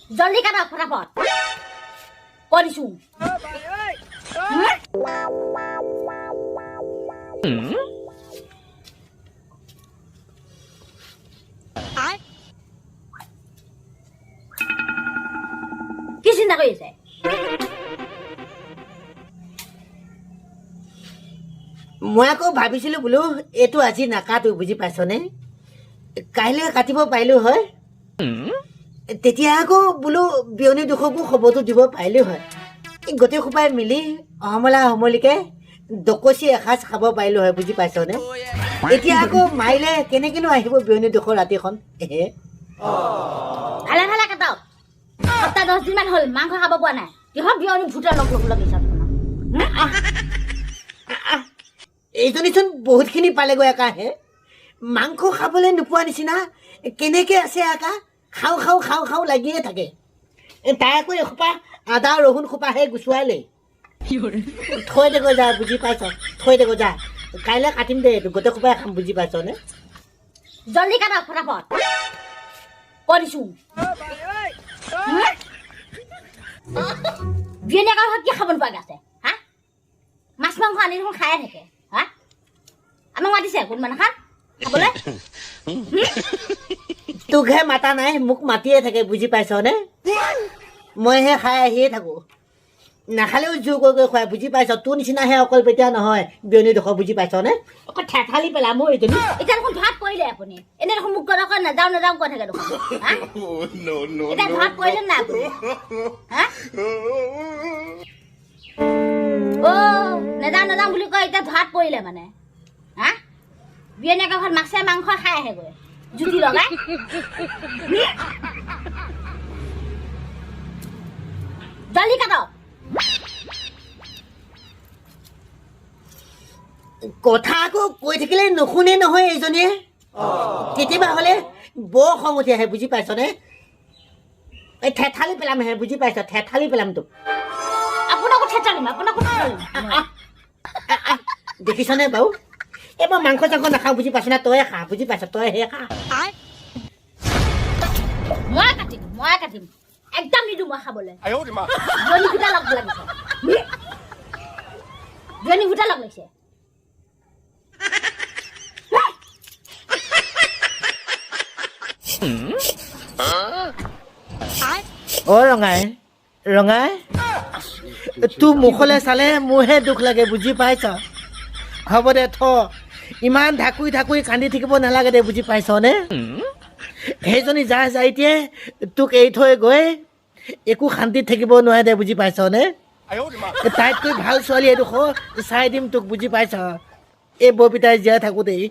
জলদি কাটক ফটাফট, কৈ দিছো। কি চিন্তা কৰি আছে? মই আকৌ ভাবিছিলো বোলো এইটো আজি নাকাটো, বুজি পাইছনে? কাইলৈ কাটিব পাৰিলো হয়, তেতিয়া আকৌ বোলো বিয়নী দুখকো খবৰটো দিব পাৰিলো হয়। এই গোটেই সোপাই মিলি অসমলা সমলিকে দকচি এসাঁজ খাব পাৰিলো হয়, বুজি পাইছনে? এতিয়া আকৌ মাৰিলে কেনেকেনো আহিব বিয়নী দুখৰ ৰাতিখন? এহে। ভালে ভালে কাটক। সপ্তাহ 10 দিনমান হ'ল মাংস খাব পোৱা নাই। কিহৰ বিয়নী ভূতৰ লগ লগ লাগিছে আপোনাৰ? এইজনীচোন বহুতখিনি পালেগৈ একা হে, মাংস খাবলৈ নোপোৱা নিচিনা কেনেকে আছে একা? খাওঁ খাওঁ খাওঁ খাওঁ লাগিয়ে থাকে। তাই আকৌ এসোপা আদা ৰহুন সোপাহে গুচুৱাই লৈ থৈ দেগৈ যা, বুজি পাইছ? থৈ দেগৈ যা, কাইলৈ কাটিম দে এইটো, গোটেই সোপাই খাম, বুজি পাইছনে? জলদি কাটক ফটাফট, কৈ দিছো। বিয়নী একাৰ ঘৰত কি খাব নোপোৱাকে আছে? হা, মাছ মাংস আনি দেখোন খায়ে থাকে। হা, আমাক মাতিছে কোনোবা নাখান খাবলৈ? তোকহে মাতা নাই, মোক মাতিয়ে থাকে, বুজি পাইছনে? মইহে খাই আহিয়ে থাকো, নাখালেও জোৰ কৰি কৰি খুৱাই, বুজি পাইছ? তোৰ নিচিনাহে অকল পেটীয়া নহয় বিয়নী ডোখৰ, বুজি পাইছনে? অকল থেঠালি পেলাম মই এইজনী। এতিয়া দেখোন ভাত পৰিলে আপুনি, এনে দেখোন মোক কৈ নকয় নাযাওঁ নাযাওঁ কৈ থাকে দেখোন। হা, এতিয়া ভাত পৰিলে নাই আপুনি? হা, অ' নাযাওঁ নাযাওঁ বুলি কয়, এতিয়া ভাত পৰিলে মানে। হা, বিয়নী একৰ ঘৰত মাছে মাংস খাই আহেগৈ জুতি লগাই। জলদি কাটক। কথা আকৌ কৈ থাকিলে নুশুনে নহয় এইজনীয়ে, কেতিয়াবা হ'লে বৰ খং উঠি আহে, বুজি পাইছনে? এই থেঠালি পেলাম হে, বুজি পাইছ? থেঠালি পেলাম তোক। আপোনাকো থেঠালিম, আপোনাকো থেঠালিম। দেখিছনে বাৰু? এই মই মাংস চাংস নাখাওঁ, বুজি পাইছ নে? তয়ে খা, বুজি পাইছ? তই হে খা। মই কাটিম, মই কাটিম, একদম নিদিওঁ মই খাবলৈ। বিয়নী ভূতা লগ লাগিছে, বিয়নী ভূতা লগ লাগিছে। অ ৰঙাই, ৰঙাই, তোৰ মুখলৈ চালে মোৰহে দুখ লাগে, বুজি পাইছ? হ'ব দে থ, ইমান ঢাকুৰি ঢাকুৰি কান্দি থাকিব নালাগে দে, বুজি পাইছনে? সেইজনী যা যাইটিয়ে তোক এৰি থৈ গৈ একো শান্তিত থাকিব নোৱাৰে দে, বুজি পাইছনে? তাইতকৈ ভাল ছোৱালী এডোখৰ চাই দিম তোক, বুজি পাইছ? এই বৰপিতাই জীয়াই থাকোঁতেই।